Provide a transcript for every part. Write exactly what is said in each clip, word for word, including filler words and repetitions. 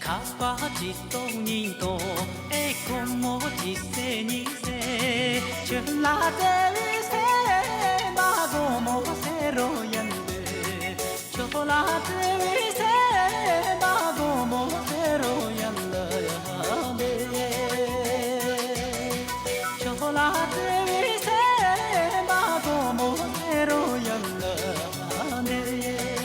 ཁ་པ་གཅིག་སྟོང་གཉིས་སྟོང་། ཨེ་ཁོ་མོ་གཅིག་སེ་གཉིས་སེ། ཁྱོད་ལ་དེ་བས་སེ་མ་དགོང་མོ་ཟེར་རོ་ཡན་དེ། ཁྱོད་ལ་དེ་བས་སེ་མ་དགོང་མོ་ཟེར་རོ་ཡན་ལ་ཡ་དེ། ཁྱོད་ལ་དེ་བས་སེ་མ་དགོང་མོ་ཟེར་རོ་ཡན་ལ་ཡ་དེ། མི་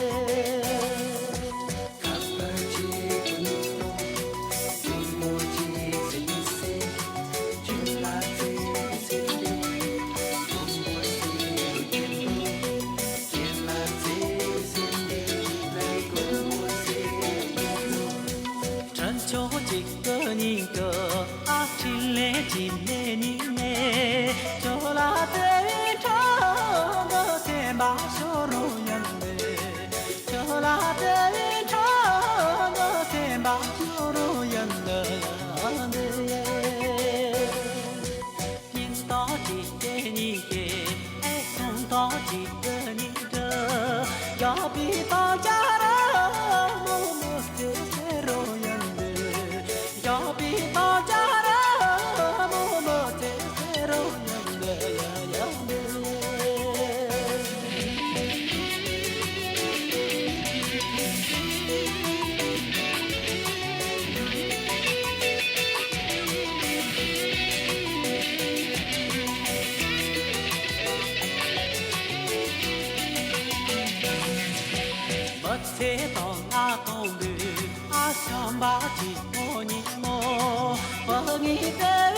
ཚེ་དང་ང་དང་ལུས་ཨ་ཤམ་པ་གཅིག་པོ་ཉིད་མོ། བུ་ངའི་དེ་